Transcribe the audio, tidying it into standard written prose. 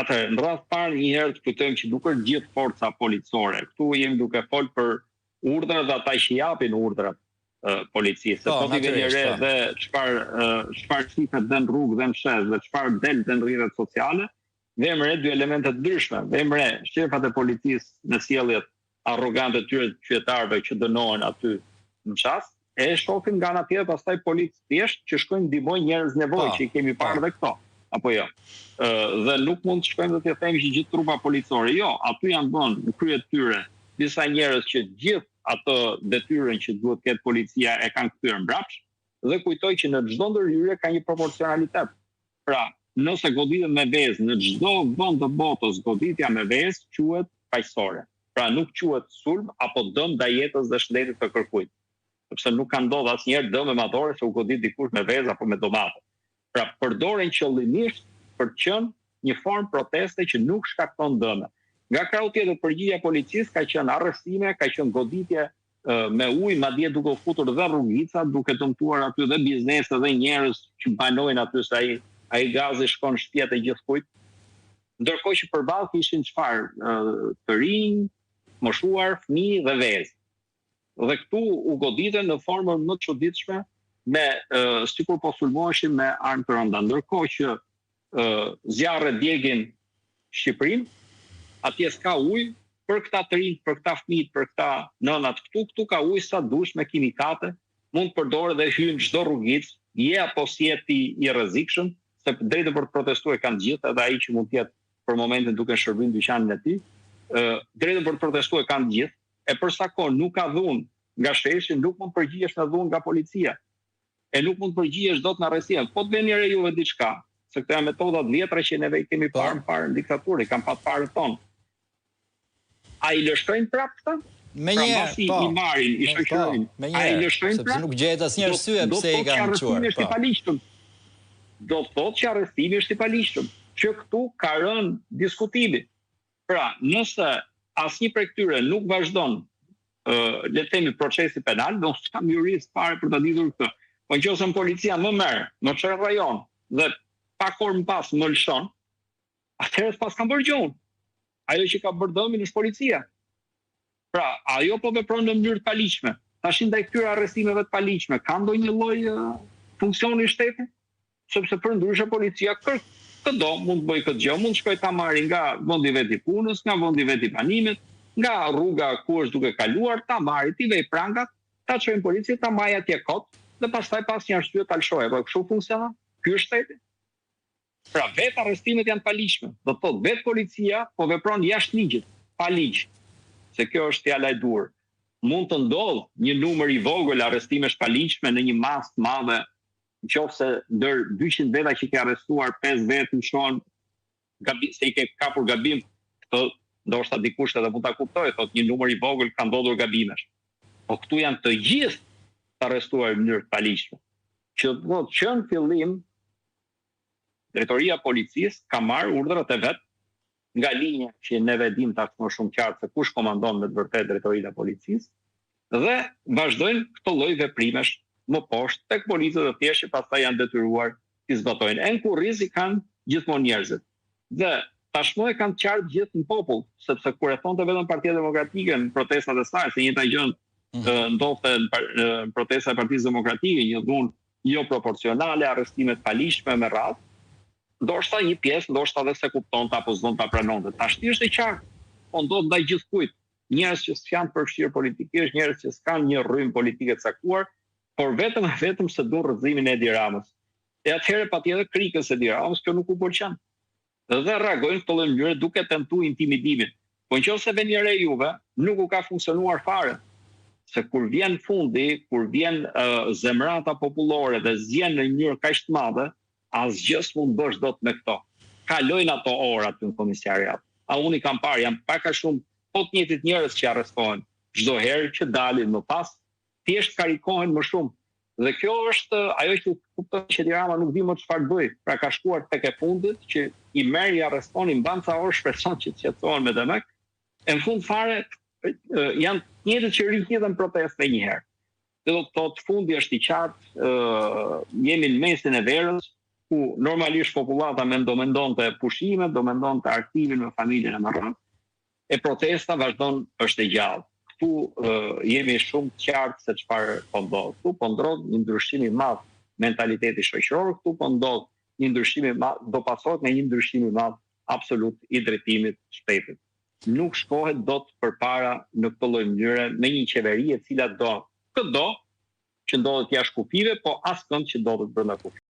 Atëherë, në radhë të parë një herë të kujtojmë që nuk është gjithë forca policore. Këtu jemi duke fol për urdhrat dhe ata që japin urdhrat policisë. Se po, po ti vini re po. dhe çfarë çfarë shifet dhe në rrugë dhe në shesh dhe çfarë del dhe në rrjetet sociale, vëmë re dy elemente të ndryshme. Vëmë re shefat e policisë me sjelljet arrogante të tyre të qytetarëve që dënohen aty në çast, e shohim nga ana tjetër pastaj policë thjesht që shkojnë ndihmojnë njerëz në nevojë po, që i kemi parë po. dhe këto apo jo. Ë dhe nuk mund të shkojmë dhe të themi që gjithë trupa policore, jo, aty janë vënë në krye të tyre disa njerëz që gjithë atë detyrën që duhet të ketë policia e kanë kthyer mbrapsht dhe kujtoj që në çdo ndërhyrje ka një proporcionalitet. Pra, nëse goditet me vezë në çdo vend të botës goditja me vezë quhet paqësore. Pra nuk quhet sulm apo dëm ndaj jetës dhe shëndetit të kërkujt. Sepse nuk ka ndodhur asnjëherë dëme madhore se u godit dikush me vezë apo me domate. Pra përdoren qëllimisht për të qenë një formë proteste që nuk shkakton dëme. Nga krahu tjetër përgjigja e policisë ka qenë arrestime, ka qenë goditje me ujë, madje duke u futur dhe rrugica, duke dëmtuar aty dhe biznese dhe njerëz që banojnë aty se ai ai gazi shkon në shtëpiat e gjithkujt. Ndërkohë që përballë kishin çfarë të rinj, moshuar, fëmijë dhe vezë. Dhe këtu u goditën në formën më të çuditshme me sikur po sulmoheshin me armë të rënda, ndërkohë që zjarret djegin Shqipërinë, atje s'ka ujë, për këta të rinjtë, për këta fëmijët, për këta nënat këtu, këtu ka ujë sa dush me kimikate, mund të përdoret dhe hyn çdo rrugicë, je apo s'je ti i rrezikshëm, se të drejtën për të protestuar e kanë të gjithë, edhe ai që mund të jetë për momentin duke shërbyer në dyqanin e tij, ë drejtën për të protestuar e kanë të gjithë, e për sa kohë nuk ka dhunë nga sheshi, nuk mund të përgjigjesh me dhunë nga policia. E nuk mund të përgjigjesh dot me arrestime. Po të veni re juve diçka, se këto janë metoda të vjetra që neve i kemi po. parë më parë në diktaturë, i kanë pa të parët tonë. A i lëshojnë prapë këta? Me pra, një, po, i marrin, i po, shoqërojnë. Po, a i lëshojnë prapë? Sepse nuk gjehet asnjë arsye pse i kanë çuar. Do të thotë që arrestimi është i po. paligjshëm. Do të thotë që arrestimi është i paligjshëm. Që këtu ka rënë diskutimi. Pra, nëse asnjë prej këtyre nuk vazhdon le të themi procesi penal, dhe unë s'jam jurist fare për ta ditur këtë. Po në qoftë se policia më merr, më çon në rajon dhe pak orë më pas më lëshon, atëherë s'paskam bërë gjë unë. Ajo që ka bërë dëmin është policia. Pra, ajo po vepron në mënyrë të paligjshme. Tash ndaj këtyre arrestimeve të paligjshme, ka ndonjë lloj funksioni shteti? Sepse përndryshe policia kër këdo mund të bëjë këtë gjë, mund të shkojë ta marrë nga vendi vet i punës, nga vendi vet i banimit, nga rruga ku është duke kaluar, ta marrë, t'i vejë prangat, ta çojë në polici, ta mbajë atje kot dhe pastaj pa asnjë arsye ta lëshojë. Po kështu funksionon? Ky është shteti? Pra vetë arrestimet janë të paligjshme. Do të thotë vetë policia po vepron jashtë ligjit, pa ligj. Se kjo është fjala e duhur. Mund të ndodhë një numër i vogël arrestimesh të paligjshme në një masë të madhe, në qoftë se ndër 200 veta që ke arrestuar, 5 vetë lëshohen gabim, se i ke kapur gabim, këtë ndoshta dikush edhe mund ta kuptojë, thotë një numër i vogël ka ndodhur gabimesh. Po këtu janë të gjithë të arrestuar në mënyrë të paligjshme. Që do të thotë që në fillim Drejtoria e Policisë ka marrë urdhrat e vet nga linja që neve e dimë tashmë shumë qartë se kush komandon me të vërtetë Drejtorinë e Policisë dhe vazhdojnë këto lloj veprimesh më poshtë tek policët e thjeshtë që pastaj janë detyruar t'i zbatojnë. E në kurriz i kanë gjithmonë njerëzit. Dhe tashmë e kanë të qartë gjithë në popull, sepse kur e thonte vetëm Partia Demokratike në protestat e saj, se njëjta gjë mhm. ndodhte në protestat e Partisë Demokratike, një dhunë jo proporcionale, arrestime të paligjshme me radhë, ndoshta një pjesë, ndoshta edhe s'e kuptonte apo s'donte ta pranonte. Tashti është e qartë, po ndodh ndaj gjithkujt, njerëz që s'janë përfshirë politikisht, njerëz që s'kanë një rrymë politike të caktuar, por vetëm e vetëm se duan rrëzimin e Edi Ramës. E atëherë patjetër klikës së Edi Ramës kjo nuk u pëlqen. Dhe reagojnë në këtë lloj mënyre duke tentu intimidimin. Po në qoftë se veni re juve, nuk u ka funksionuar fare. Se kur vjen fundi, kur vjen uh, zemrata popullore dhe zgjen në një mënyrë kaq të madhe, asgjë s'mund bësh dot me këto. Kalojnë ato orë aty në komisariat. A unë i kam parë, janë pak a shumë po të njëjtit njerëz që arrestohen çdo herë që dalin më pas, thjesht karikohen më shumë. Dhe kjo është ajo që kupton që Edi Rama nuk di më çfarë të bëjë. Pra ka shkuar tek e fundit që i merr, i arreston, i mban ca orë, shpreson që të qetësohen me demek. E në fund fare janë të njëjtët që rihidhen protestë edhe një herë. Dhe do të thotë fundi është i qartë, ë jemi në mesin e verës. ku normalisht popullata mendo mendonte pushimet, do mendonte argëtimin me familjen e me radhë, e protesta vazhdon është e gjallë. Këtu jemi shumë të qartë se çfarë po ndodh. Këtu po ndodh një ndryshim i madh mentaliteti shoqëror, këtu po ndodh një ndryshim i madh, do pasohet nga një ndryshim i madh absolut i drejtimit të shtetit. Nuk shkohet dot përpara në këtë lloj mënyre me një qeveri e cila do këdo që ndodhet jashtë kufijve, po askënd që ndodhet brenda kufijve.